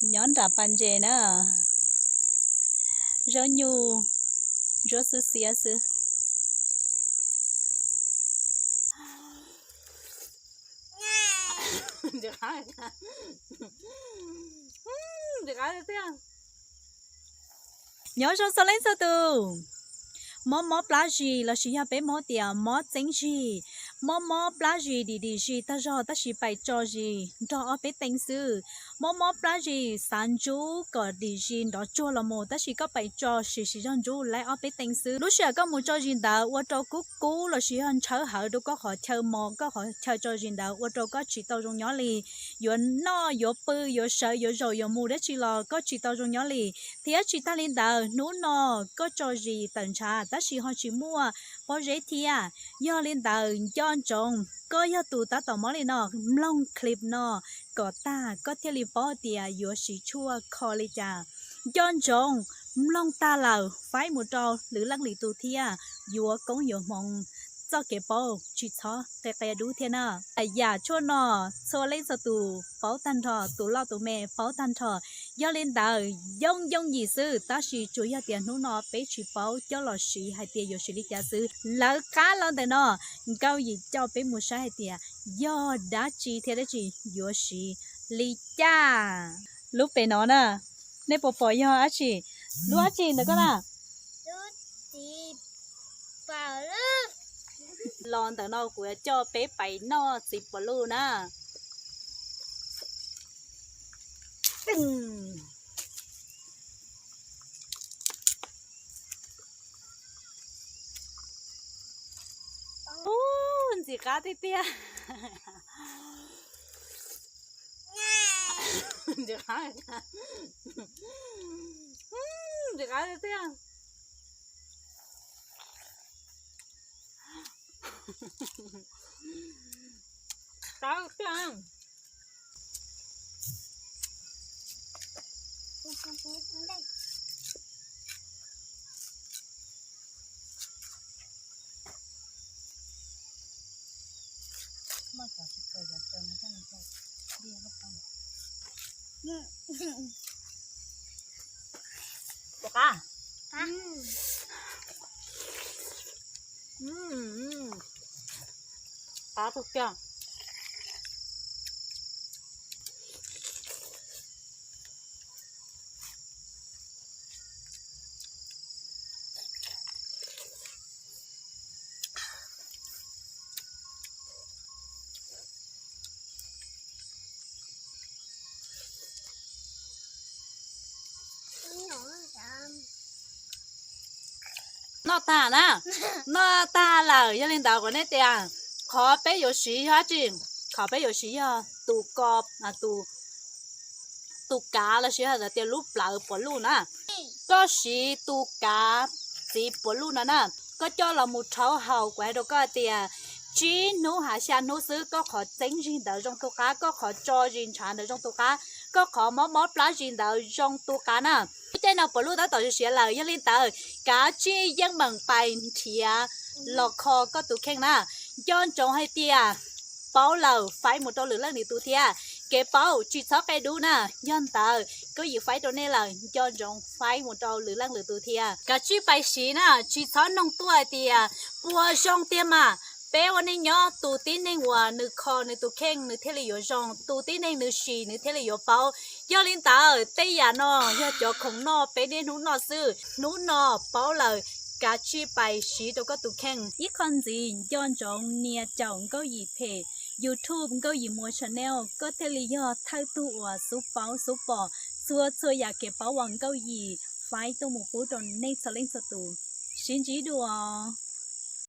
Nyob nram pas ntses na, zaub nyuj ntsuab xwb xiab xwb. Nyob zoo txhua leej txhua tus. Mob mob plab zis lossis yog peb Hmoob tias mob txeeb zis, mob mob plab zis dim dim zis tag zog tab sis pais tso zis nrog ob peb tee xwb. Mob mob plab zis xav ntsub kom dim zis nrov tsuag los mus tab sis koj pais tso siv siv zog ntsub laib ob peb tee xwb. Lub sij hawm koj mus tso zis ntawd ua rau kub kub lossis yog ntshawv hawv rau koj qhov chaw mos, koj qhov chaw tso zis ntawd ua rau koj tsis tau zoo nyob li. Yuav noj yuav pw yuav sawv yuav zaum yuav mus dab tsi los koj tsis tau zoo nyob li. Thiab tsis tag li ntawd hnub no koj tso zis tawm ntshav tab sis ho tsis muaj pob zeb thiab. Yog li ntawd nco ntsoov koj yog tus tab tom mob li no, mloog clip no kom tag koj thiaj li paub tias yuav siv tshuaj kho li cas. Nco ntsoov, mloog tag lawm faib mus rau lwm leej lwm tus thiab, yuav koob yuav hmoov. Txoj kev paub tsis txhob qia qia dub thiab na. Yam tshuaj no txhua leej txhua tus paub tag nrho, tus loj tus me paub tag nrho. Yog li ntawd yooj yooj yim xwb tab sis tsuas yog tias hnub no peb tsis paub coj los siv hais tias yuav siv li cas xwb. Lawv qab los ntawm no, Nkauj Yim coj peb mus saib hais tias yog dab tsi thiab dab tsi yuav siv li cas. Lub pem no na, nej puas pom yog dab tsi? Lub dab tsi ntawm koj na? Los ntawm no kuv yuav coj peb pais noj txiv puas luj na. Ub, ntxim qab tiag tiag. Ntxim qab tiag tiag. Qab tiag. Puas qab? Qab. Qab kawg kiag. Noj tag na, noj tag lawm, yog li ntawd kuv nej tias qhov peb yuav siv yog dab tsi? Qhov peb yuav siv yog tus ko, tus, tus kav lossis yog tias lub plawv puas luj na. Koj siv tus kav txiv puas luj no na, koj coj los mus rhaub haus, kuv hais rau koj tias tsib hnub hab xya hnub xwb koj qhov txeeb zis ntawd zoo tu qab, koj qhov tso zis ntshav ntawd zoo tu qab, koj qhov mob mob plab zis ntawd zoo tu qab na. Lub caij no puas luj tab tom siav lawm, yog li ntawd kav tsij yeej meem pais nrhiav los kho koj tus kheej na. Nco ntsoov hais tias paub lawm faib mus rau lwm leej lwm tus thiab. Kev paub tsis txhob qia dub na, yog ntawd Nkauj Yim faib rau nej lawm, nco ntsoov faib mus rau lwm leej lwm tus thiab. Kav tsij pais siv na, tsis txhob noog tuaj hais tias puas zoo tiag mas. Peb ua neej nyob, tus tib neeg uas nws kho nws tus kheej nws thiaj li yuav zoo, tus tib neeg nws sim nws thiaj li yuav paub. Yog li ntawd tej yam no yog cov khoom noj peb niaj hnub noj xwb, hnub no paub lawm kav tsij pais siv rau koj tus kheej. Ib qho ntxiv, nco ntsoov nias caum Nkauj Yim phem YouTube Nkauj Yim Muas Channel, koj thiaj li yog thawj tug uas xub paub xub pom txhua txhua yam kev paub uas Nkauj Yim faib tuaj mus pub rau nej txhua leej txhua tus. Sib ntsib dua.